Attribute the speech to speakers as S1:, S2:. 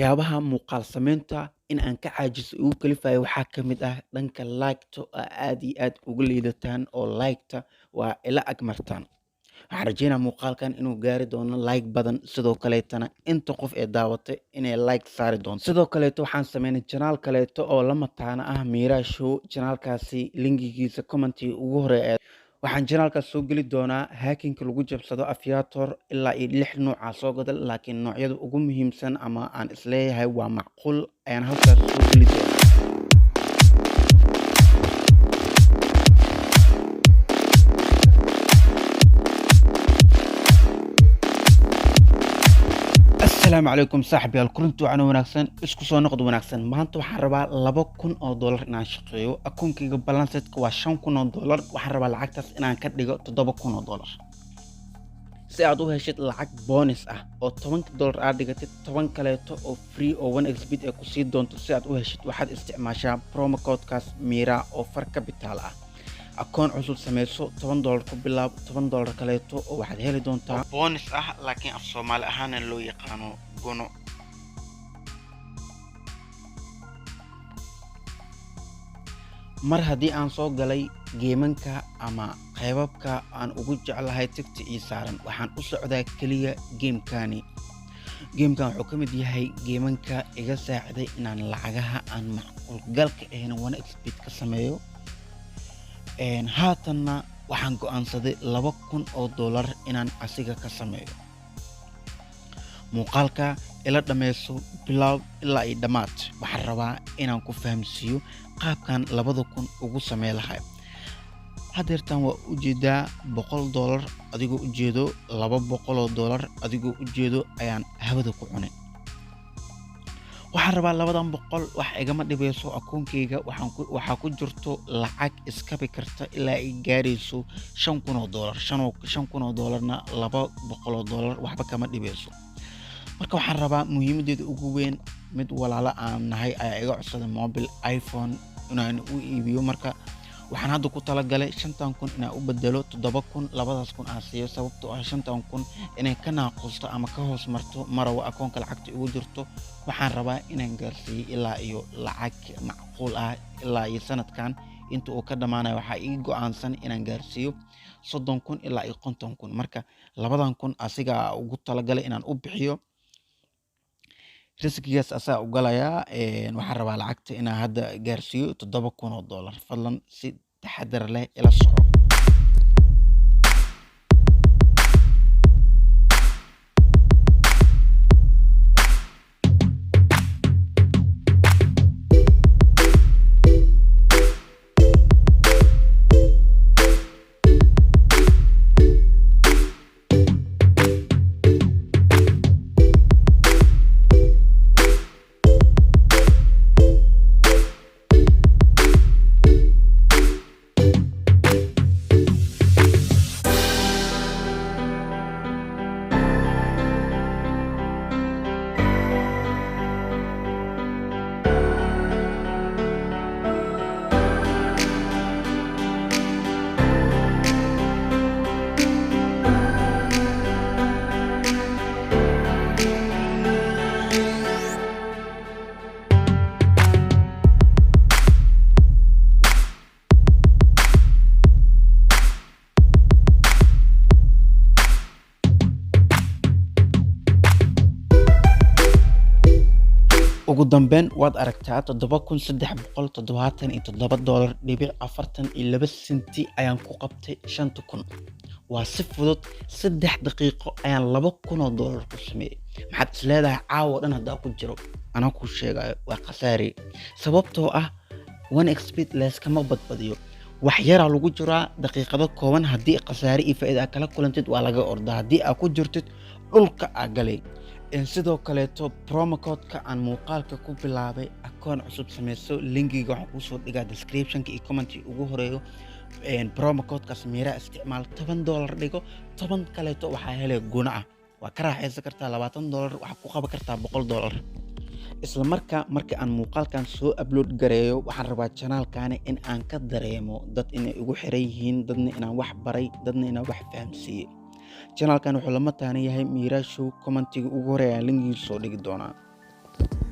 S1: Waxyaabaha muuqaal sameynta in aan ka caajiso igu kalifayo waxaa ka mid ah dhanka like-ta oo aad iyo aad uga liidataan oo like-ta waa ila agmartaan. Waxaan rajeynaa muuqaalkan inuu gaari doono like badan, sidoo kaleetana inta qof ee daawatay inay like saari doonto. Sidoo kaleeto waxaan sameynay channel kaleeto oo la mataana ah Miira Show. Channelkaasi linkigiisa commentiga ugu horeeya. Waxaan channelkaas soo geli doonaa hacking-ka lagu jabsado Aviator ilaa iyo 6 nooca soo gada, laakiin noocyada ugu muhiimsan ama aan isleeyahay waa macquul ayaan halkaas soo geli doonaa. Assalaamu calaykum saaxiibayaal, kulanti wacan oo wanaagsan, isku soo noqod wanaagsan. Maanta waxaan rabaa $2,000 inaan shaqeeyo. Akoonkayga balanceedka waa $5,000. Waxaan rabaa lacagtaas inaan ka dhigo $7,000. Si aad u heshid lacag bonus ah oo $10 aad dhigatid, 10 kaleeto oo free oo 1xBet ay ku sii doonto, si aad u heshid waxaad isticmaashaa promo code-kaas Miira oo far capital ah. Akoon cusub sameyso, $10 ku bilaab, $10 kaleeto oo waxaad heli doontaa bonus ah, laakiin af Soomaali ahaana loo yaqaano gono. Mar haddii aan soo galay geemanka ama qaybabka aan ugu jeclahay tigta ii saaran, waxaan u socdaa keliya geemkani. Geemkan wuxuu ka mid yahay geemanka iga saaciday inaan lacagaha aan macquul galka ahayn 1xBet ka sameeyo. Haatanna waxaan go'aansaday $2,000 inaan asiga ka sameeyo. Muuqaalka ila dhameyso bilow ilaa iyo dhammaad. Waxaan rabaa inaan ku fahamsiiyo qaabkan 2,000 ugu samey lahay. Hadeertan waa ujeedaa $100 adigoo ujeedo, $200 adigoo ujeedo ayaan hawada ku cunay. Waxaan rabaa 200 wax igama dhibeyso akoonkayga, waxaa ku jirto lacag iskabi karta ilaa ay gaarayso $5,000. $5,000-na $200 waxba kama dhibeyso. Marka waxaan rabaa muhiimadeeda ugu weyn, mid walaalo aan nahay ayaa iga codsaday mobile iPhone inaan u iibiyo. Marka waxaan hadda ku talagalay 5,000 inaan u bedelo 7,000, 2,000 aan siiyo, sababtoo ah 5,000 inay ka naaqusto ama ka hoos marto marawa akoonka lacagta igu jirto. Waxaan rabaa inaan gaarsiiyo ilaa iyo lacag macquul ah ilaa iyo sanadkan inta uu ka dhamaanayo. Waxaa ii go'aansan inaan gaarsiiyo 30,000 ilaa iyo 50,000. Marka 2,000 asiga ugu talagalay inaan u bixiyo, riskigaas asaa u galayaa. Waxaan rabaa lacagta inaan hadda gaarsiiyo $7,000. Fadlan si taxadar leh ila soco. Ugu dambeyn waad aragtaa $7,377.42 ayaan ku qabtay 5,000. Waa si fudud, 3 daqiiqo ayaan $2,000 ku sameeyay. Maxaad is leedahay caawa dhan haddaa ku jiro? Anaa kuu sheegayo waa khasaare, sababtoo ah 1xBet layskama badbadiyo. Wax yaraa lagu jiraa daqiiqado kooban, haddii khasaare iyo faa'iido aad kala kulantid waa laga ordaa, haddii aad ku jirtid dhulka aa galay. Sidoo kaleeto promo code-ka aan muuqaalka ku bilaabay, akoon cusub sameyso, linkiga waxaan kuusoo dhigaa description-ka iyo comment-iga ugu horeeyo. Promo code-kaas Miira isticmaal, $10 dhigo, 10 kaleeto waxaa helay guna ah. Waa ka raaxaysan kartaa $20, waxaa ku qaban kartaa $100. Isla markaa marka aan muuqaalkan soo upload gareeyo, waxaan rabaa channelkani in aan ka dareemo dad inay igu xiran yihiin, dadna inaan wax baray, dadna inaan wax fahamsiiyey. Channelkan wuxuu la mataanan yahay Miira Show. Commentiga ugu horeeya ayaan linkigiisa soo dhigi doonaa.